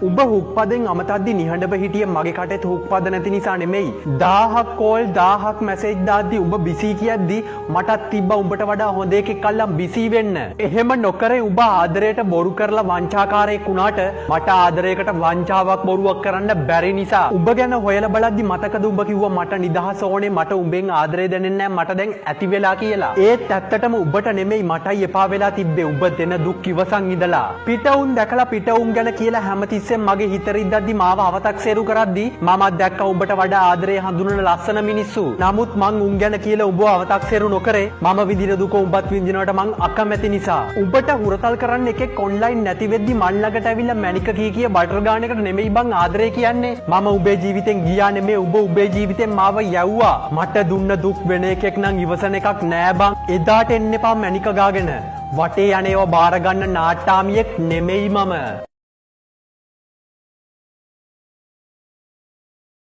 උඹ හුක්පදෙන් අමතද්දි නිහඬව හිටියේ මගේ කටෙත් හුක්පද නැති නිසා නෙමෙයි. 1000ක් කෝල්, 1000ක් මැසේජ් දාද්දි උඹ බිසී කියද්දි මටත් තිබ්බා උඹට වඩා හොඳ එකෙක් අල්ලන් බිසී වෙන්න. එහෙම නොකරේ උඹ ආදරයට බොරු කරලා වංචාකාරයෙක් වුණාට මට ආදරයකට වංචාවක් බොරුවක් කරන්න බැරි නිසා. උඹ ගැන හොයලා බලද්දි මතකද උඹ කිව්වා මට නිදහස ඕනේ, මට උඹෙන් ආදරය දැනෙන්නේ නැහැ, මට දැන් ඇති වෙලා කියලා. ඒත් ඇත්තටම උඹට නෙමෙයි මටයි එපා වෙලා තිබ්බේ උඹ දෙන දුක් ඉවසන් ඉඳලා. පිට උන් දැකලා පිට උන් ගැන කියලා හැමතිස්සෙම මගේ හිත රිද්දද්දි මාව අවතක්සේරු කරද්දි මමත් දැක්කා උඹට වඩා ආදරේ හඳුනන ලස්සන මිනිස්සු. නමුත් මං උන් ගැන කියලා උඹව අවතක්සේරු නොකරේ මම විඳින දුක උඹත් විඳිනවට මං අකමැති නිසා. උඹට හුරතල් කරන්න එකෙක් ඔන්ලයින් නැති වෙද්දි මං ළඟට ඇවිල්ලා මැනික කී කිය බටර් ගාන එකට නෙමෙයි බං ආදරේ කියන්නේ. මම උඹේ ජීවිතෙන් ගියා නෙමෙයි, උඹ උඹේ ජීවිතෙන් මාව යැව්වා. මට දුන්න දුක් වෙන එකෙක් නම් ඉවසන එකක් නෑ බං. එදාට එන්න එපා මැනික ගාගෙන. වටේ යන ඒවා බාර ගන්න නාට්ටාමියෙක් නෙමෙයි මම.